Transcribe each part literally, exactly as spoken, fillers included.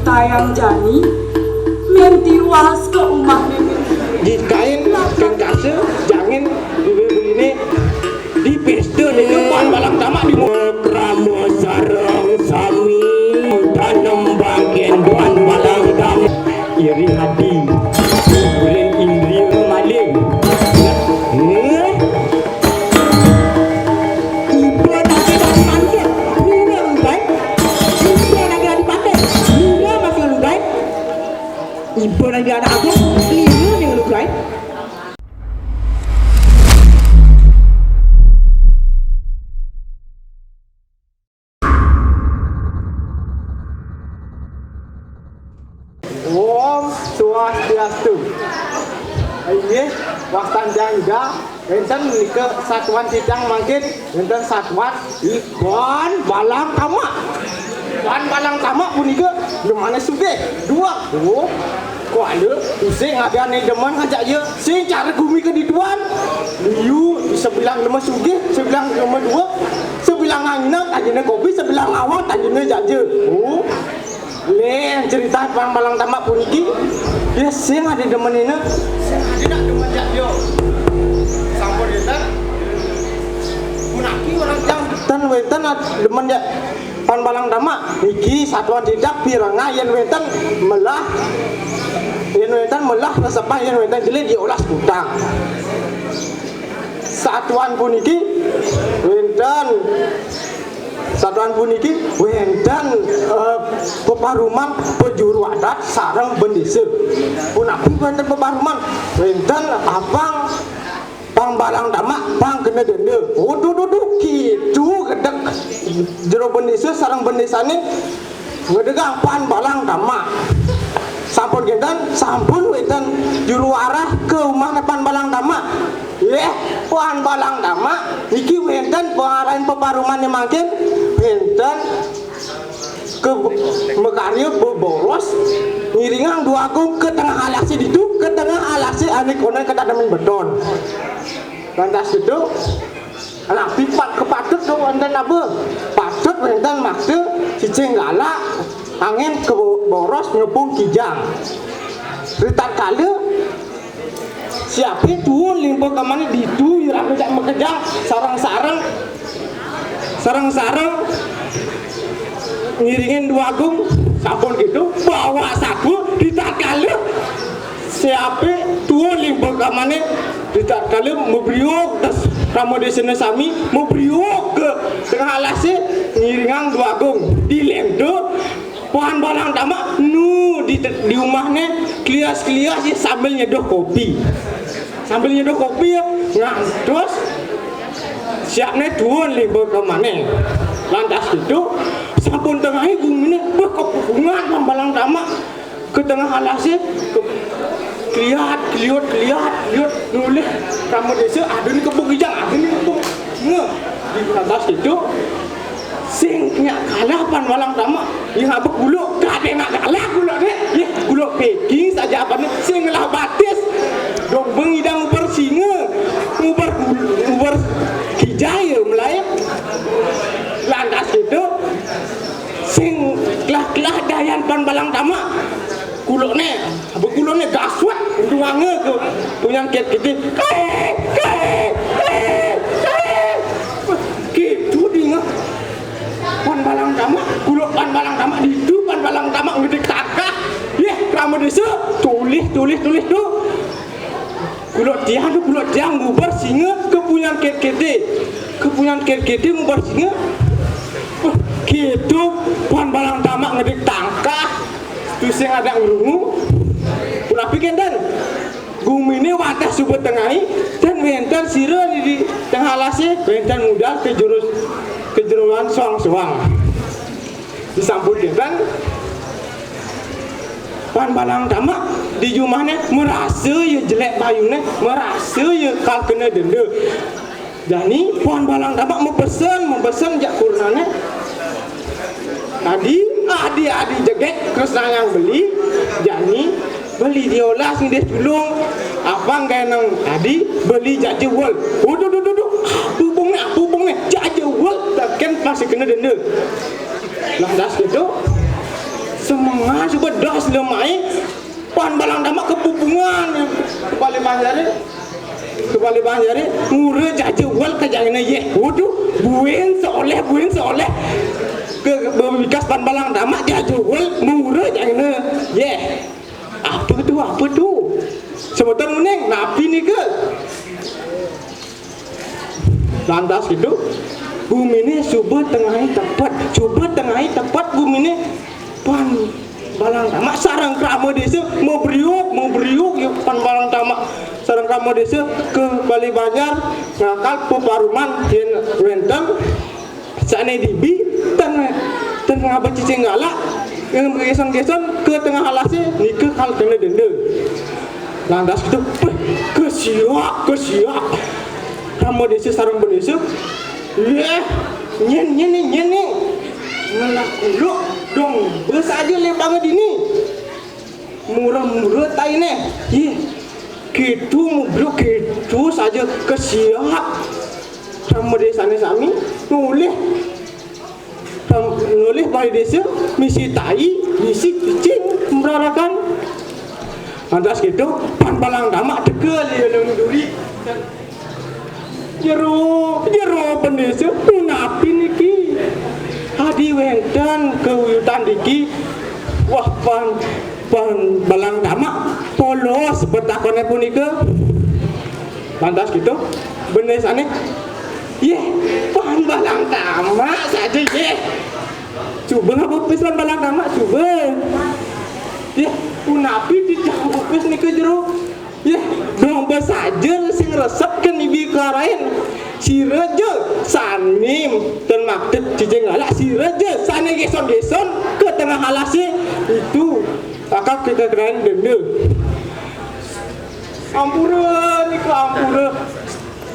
Tayang jani, mén tiwas ka umah mémé. Di kain, kain kasa, jangin, bibir buliné, di pésta, di depan balang tamak, di mu-, krama sareng sami, tanem bangkén tuan balang tamak. Iri hati, ulin indria maling. Éh? Iba nagara Adipati, nira lugai. Iba nagara Adipati, nira masih lugai. Iba nagara Agung, nira ning lugai. Om Swastiastu. Inggih, wastan tiang Ida, wénten nika satuan titiang mangkin, wénten satuan Iban Balang Tamak. Iban Balang Tamak punika demené sugih. Dua, oh, kuala, tusing ada ané demen ngajak ya. Sing cara gumi ke dituan. Liu, sebilang demen sugih, sebilang demen dua, sebilang nginep, tajina kopi, sebilang ngawang, tajina jaja. Oh. Lén cerita Iban Balang Tamak puniki, ya sing ada demenina, sing ada nak demen jak dia. Sampun wénten, punaki orang jam ten wénten ad-, demen jak Iban Balang Tamak. Niki satuan tindak pirengah yén wénten melah, yén wénten melah resepan yén wénten jelé diolas kutang. Satuan puniki wénten, satuan puniki wénten, eh, peparuman pejuru adat sareng bendésa. Punapi wénten peparuman? Wénten apang pang Balang Tamak, pang kena denda. Waduh, duh, duh, kitu gedek jero bendésa sareng bendésané. Ngedegang Pan Balang Tamak. Sampun kénten, sampun wénten juru arah ke umahné Pan Balang Tamak. Yéh, Pan Balang Tamak niki wénten pangarahin peparumané mangkin, wénten ke makarya beboros ngiringang Dwagung ke tengah alasé ditu, ke tengah alasé ané koné ketademin beton. Lantas ditu, Anak pipat kepatut tu wénten apa? Patut wénten maksa cicing galak, angin ke boros ngepung kijang. Ritatkala siapé tuun limpa kamané ditu, irama jak makejang, sareng-sareng, sareng-sareng ngiringin Dwagung, sampun gitu, bawa satua, ritatkala siapé tuun limpa kamané, ritatkala mabriuk ka krama désané sami, mabriuk ka tengah alasé, ngiringang Dwagung. Di lén to, Pan Balang Tamak nu di, di umahné klias-klias ya sambil nyeduh kopi. Sambil nyeduh kopi ya, ngantos siapné tuun limpa kamané. Lantas gitu, sampun tengahé guminé, beh, kebungan Pan Balang Tamak. Ke tengah alasé, ke-, kliat, kliut, kliat, kliut, nulih krama désa, ada né kebun kijang, ada né kebun singa. Di atas itu, sing nyak kalah Pan Balang Tamak, yang abek guluk, kadé nak kalah guluk dé, yéh, guluk packing saja apa né, sing ngelah batis, dong bengidang ubar singa, ubar gul-, ubar kijai, melai. Lantas itu, sing kelah-kelah dayan Pan Balang Tamak. Kulukné, apa kulukné gaswat, untung angé ke punyang ket kité. Kaé, kaé, kaé, kaé. Gitu dingeh. Pan Balang Tamak, kuluk Pan Balang Tamak, ditu Pan Balang Tamak ngedik takah. Yéh, krama désa, tulih, tulih, tulih tu. Kuluk tiang tu, kuluk tiang ngubar singa ke punyang ket kité. Ke punyang ket kité ngubar singa. Wah, gitu Pan Balang Tamak ngedik tangkah. Tusing ada ngrungu. Punapi kénten? Guminé wadah suba tengahé, dan wénten sira di, di tengah alasé, wénten mudal ke jurus, ke jeroan soang-soang. Disampun kénten, Pan Balang Tamak di jumahné merasa ya jelék bayuné, merasa ya kal kena denda. Jani Pan Balang Tamak mapesen, mapesen jak kurenané. Adi, adi, adi jegég, kresnayang beli, jani beli diolas ngidih culung, apang gaé nang adi, beli jaja wol. Waduh, duh, duh, duh, apa hubungné, apa hubungné, jaja wol, tekén pasti kena denda. Lantas gitu, Mengan suba das lemai, pan Balang Tamak kapupungan. Kepala Banjar, kepala Banjar, mura jaja wal ka jangina yeh. Waduh, buin seoleh, buin seoleh. Ke bekas pan Balang Tamak jaja wal mura jangina yeh. Apa tu, apa tu? Semeton uning, napi nika? Lantas gitu, gumine suba tengai tepet, suba tengai tepet gumine. Pan Balang Tamak sareng krama desa mabriuk, mabriuk ya pan Balang Tamak sareng krama desa ka Balé Banjar ngakal peparuman yén wénten sané dibi ten, ten ngaba cicing galak, ngéson-ngéson ka tengah alasé nika kal kena denda. Lantas gitu, "Péh, kesiak, kesiak." Krama desa sareng bendesa, "Yéh, nyén, nyén né, nyén né. Ngelah kuluk dong, besaja lé banga dini. Mura-mura tainé. Yéh, kitu mubruk kitu saja kesiak." Krama desané sami nulih Nulih balé desa, misi tai, misi cicing, mrarakan. Lantas gitu, pan Balang Tamak teka lé nang duri. Jero, jero bendesa, punapi niki? Adi wénten kawujudan niki. Wah, pan, pan Balang Tamak polos betakoné punika. Lantas gitu, benesané, "Yéh, pan Balang Tamak saja, yéh. Coba ngabupis pan Balang Tamak, coba. Yéh, punapi titiang ngabupis nika jero? Yéh, domba saja sing resep kén ibi karain. Sira ja sané ten makted cicing galak, sira ja sané géson-géson ka tengah alasé. Itu bakal kita kenain denda." "Ampura nika, ampura.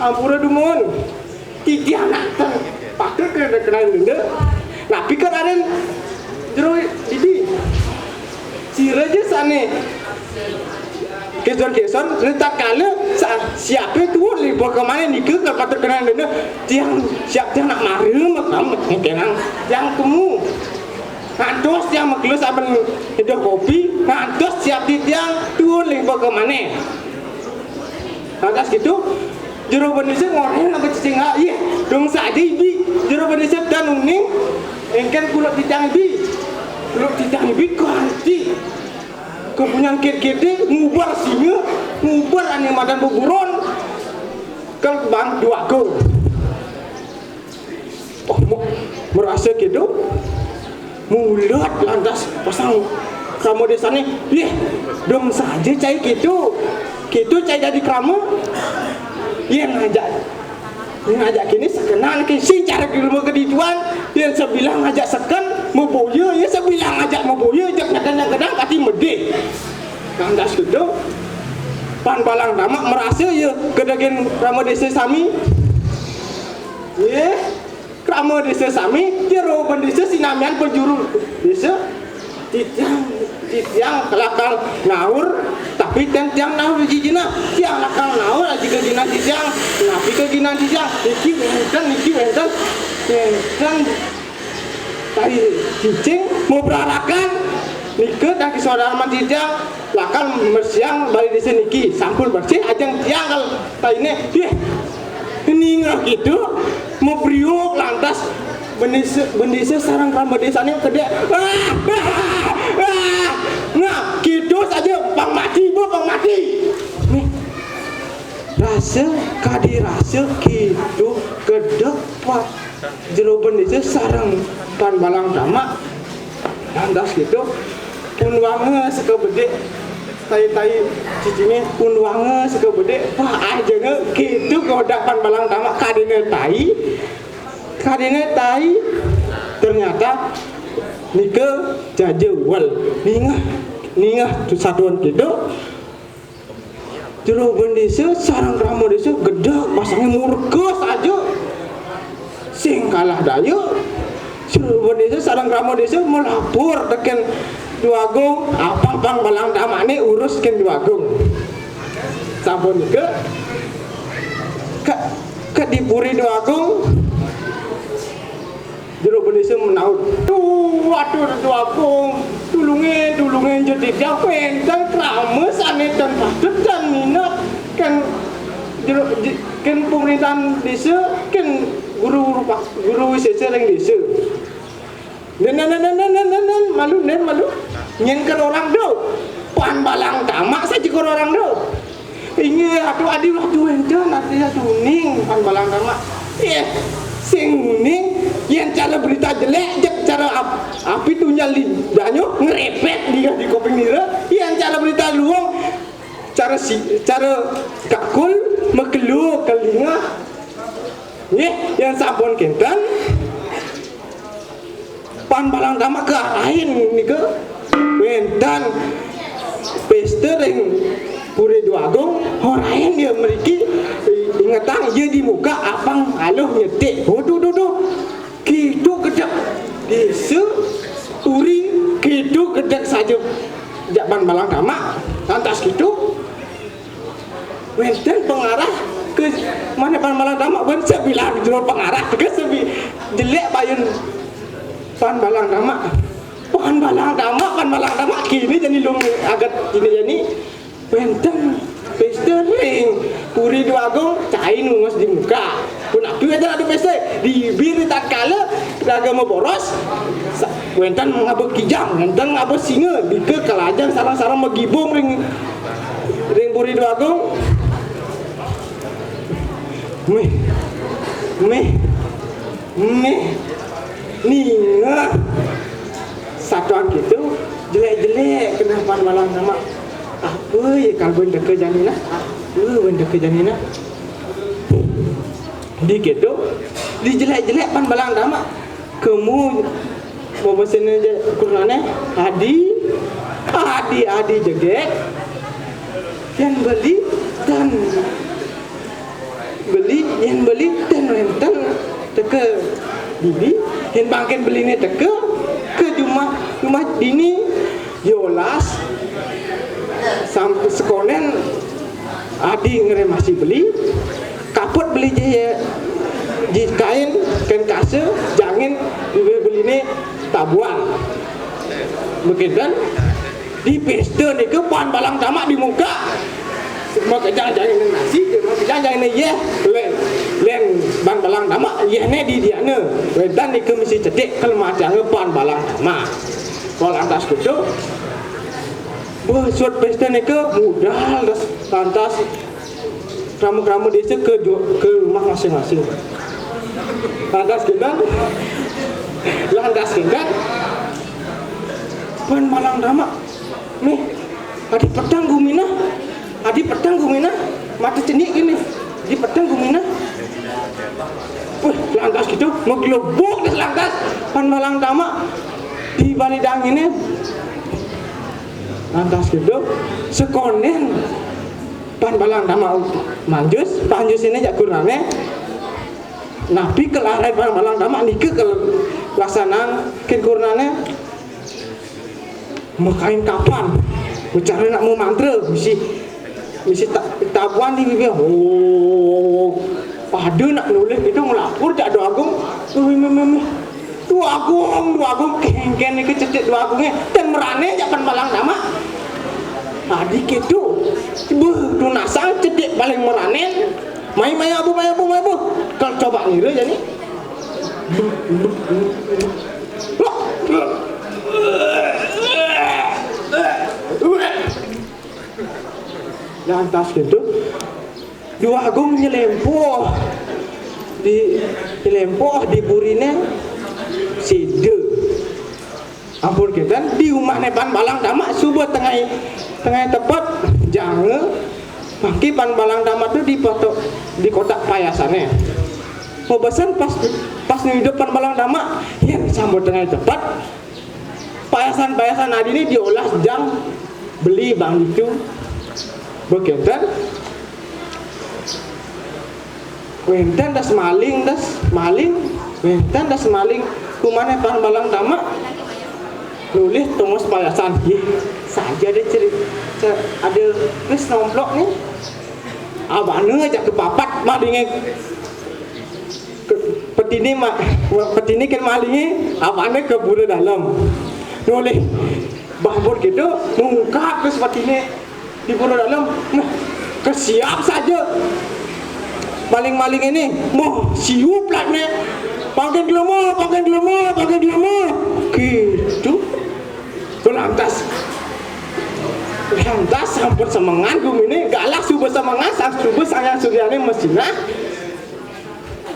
Ampura dumun. Titiang nak ten patut kena, kena denda. Napi kan aren jero didi? Sira ja sané késon-késon, tatkala sa-, siapé tuun limpa kemané nika kan patut kena denda. Tiang, siap tiang nak mara, makam, kenang tiang kemu. Ngantos tiang makelo saben nyeduh kopi, ngantos siap tiang tuun limpa kemané." Lantas gitu, jero bendesa ngoréng apa cicing, ah, ih, dong saja ibi. Jero bendesa tan uning, éngkén kuluk titiang ibi. Kuluk titiang ibi kanti. Kapunyan kit-kité ngubar singa, ngubar ané madan beburon. Kal bang duagung. Oh, mu-, merasa gitu. Mulut lantas pasang krama desané. Yéh, dong saja cai gitu. Gitu cai jadi krama. Yéh, ngajak, yéh, ngajak kini sekenan ke si cara di rumah kedituan. Yéh, sebilang ngajak seken, maboya, yéh, sebilang ngajak maboya, jak nyakang-nyakang kati medih. Lantas gitu. Pan Balang Tamak merasa ya kedagin krama desa sami. Yéh, krama desa sami, jero bendesa sinamian penjuru desa. Titiang, titiang lakal naur, tapi ten tiang naur jijina. Tiang lakal naur aji keginan titiang, napi keginan titiang? Niki wénten, niki wénten. Wénten tai cicing mabrarakan. Nika kaki saudara titiang lakal mersiang balé desa niki. Sampun bersih, ajeng tiang kal tainé. Yéh, ningeh gitu, mabriuk lantas bendesa, bendesa sareng krama desané kedék. Ah, ah, ah. Nah, gitu saja, pang mati, bu, pang mati. Nih, rasa kadi rasa gitu gedeg pat jero bendesa sareng pan Balang Tamak. Lantas gitu, pun wanga seka bedik, tai-tai cicingé pun wanga seka bedik, wah, ajenge gitu godak pan Balang Tamak kadéna tai, kadéna tai. Ternyata nika jaja wal. Ningeh, ningeh satuan gitu. Jero bendesa sareng krama desa gedeg pasangé murka saja. Sing kalah daya. Jero bendesa sareng krama desa melapor tekén Déwagung, apang-apang Balang Tamakné urus tekén Déwagung. Sampun nika, ka, ka dipuri Déwagung. Jero bendesa menaut. Duh, aduh, Déwagung. Dija wénten krama sané tan patut tan minab kén jero, je-, kén pemerintahan désa, kén guru, guru pa-, guru wisésa ring désa. Nén, nén, nén, malu, nén malu. Nyén kén orang do. Pan Balang Tamak saja kén orang do. Inggih, atu adi waktu wénten, adi atu uning Pan Balang Tamak. Yéh, sing uning, yén cara berita jelék, jeg cara ap-, api tunjal di danyo, ngrepet di, di kuping nira, yén cara berita luung, cara si-, cara kakul, makelo ka linga. Nggih, yén sampun kénten, Pan Balang Tamak kaarahin nika wénten pésta ring Puri Dwagung, orahin ya mriki, ingetang ya di muka apang aluh nyetik. Waduh, duh, duh. Kitu gedeg désa, puri, kitu gedeg saja. Jak Pan Balang Tamak, lantas kitu. Wénten pangarah ka, mané Pan Balang Tamak, wénten sabilang jero pangarah, teka sabi-, jelék payun Pan Balang Tamak. Pan Balang Tamak, Pan Balang Tamak, kéné jani luung aget, kéné jani. Wénten pésta ring Puri Dwagung, cai nunggus di muka. Punapi wénten ada pésta, di bibir tatkala raga maboros, sa-, wénten ngaba kijang, wénten ngaba singa, dika kalajang sareng-sareng magibung ring, ring Puri Dwagung. Méh, méh, méh, ningeh. Satuan kitu, jelék-jelék keneh Pan Balang Tamak. Apa ya kal buin teka jani nah? Apa buin teka jani nah? Di kitu, di jelék-jelék Pan Balang Tamak. Kemu, mabasané ja kurenané, adi, adi, adi jegég, yén beli, tan beli, yén beli, tan wénten, teka beli, yén mangkin beliné teka, ka jumah, jumah dini, yolas, sam-, sakonén, adi ngremasi beli, kaput beli ji, ji kain, kain kasa, jangin, beliné tabuan. Begitu, di pésta nika Pan Balang Tamak di muka. Makejang jangin nasi, makejang jangin yéh, lén, lén Pan Balang Tamak, yéhné di diana. Wénten nika misi cetik, kalematianga Pan Balang Tamak. Lantas kudu, beh, suud pésta nika, budal, lantas, lantas krama-krama désa ka ju-, ka rumah masing-masing. Lantas kénten, lantas kénten, Pan Balang Tamak, méh, adi peteng guminé, adi peteng guminé, mata cenik kéné, adi peteng guminé. Wéh, lantas kitu, maglebuk dés lantas, Pan Balang Tamak, di balidanginé. Lantas kitu, sakonén Pan Balang Tamak manjus, panjusiné jak kurenané. Napi kalaran Pan Balang Tamak nika kalaksanaan kén kurenané? Makain kapan? Bicara nak mamantra, misi, misi ta-, tabuan di bibir. Oh, pada nak nolih kitu nglapur jak Dwagung. Mih, mih, mih, mih. Dwagung, Dwagung, kénkén nika cetik Dwagungé, tan marané jak Pan Balang Tamak. Adi kitu, beh, tunasang cetik paling marané. Mai, mai, abu, mai, abu, mai, abu. Kal coba ngira jani. Lantas kitu, Dwagung nyelempoh di, nyelempoh di puriné séda. Ampun kénten, di umahné Pan Balang Tamak suba tengah, tengah tepet, janga, mangké Pan Balang Tamak tu di poto-, di kotak payasané. Mabasan pas, pas nu idup Pan Balang Tamak, yén sampun tengah tepet, payasan-payasan adiné diolah jang beli bang ditu. Bekénten. Wénten das maling, das maling. Wénten das maling. Kumané Pan Balang Tamak. Nolih tongos payasan. Yéh, saja ada cerita, ada wis nomplok nih. Abana ajak ka papat malingé. Ke-, petiné ma-, petiné kén malingé, abana ka pura dalem. Nolih Bah pun gitu, mengungkap ke seperti ini di pura dalam. Nah, kesiap saja. Maling-maling ini, mau siup lah nih. Pangkin gelemo, pangkin gelemo, pangkin gelemo. Gitu. Tuh lantas. Lantas sampun semengan gumine, galak suba semengan, sang suba sayang suryane mestinah.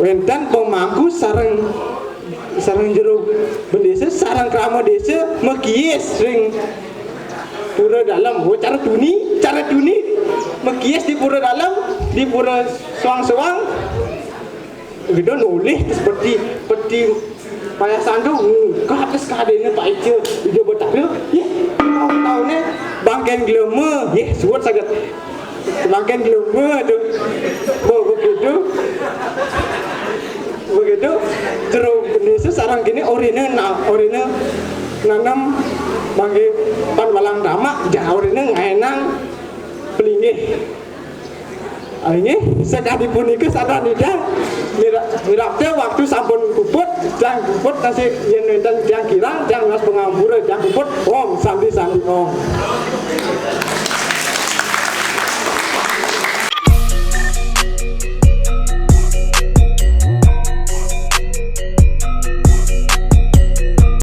Wenten pemangku sareng, sareng jero bendesa, sareng krama desa, mekiis ring pura dalam. Oh, cara tuni, cara tuni mekiis di pura dalam, di pura soang-soang. Gitu nolih seperti peti payasan tuh, ngungkap terus kadene Pak Ijo, Ijo Betara, ya, taune bangken gelema, ya, suwut saget. Bangken gelema tuh. Oh, begitu. Begitu, jero bendesa sareng kene orine na-, orine nanem mangke pan walang tamak, ja orine ngaenang pelinggih. Inggih, sakadi punika sadanida mira-, mirabda waktu sampun puput, jang puput tasih yen wenten jang kirang, jang nunas pangampura, jang puput, Om Santi Santi Om.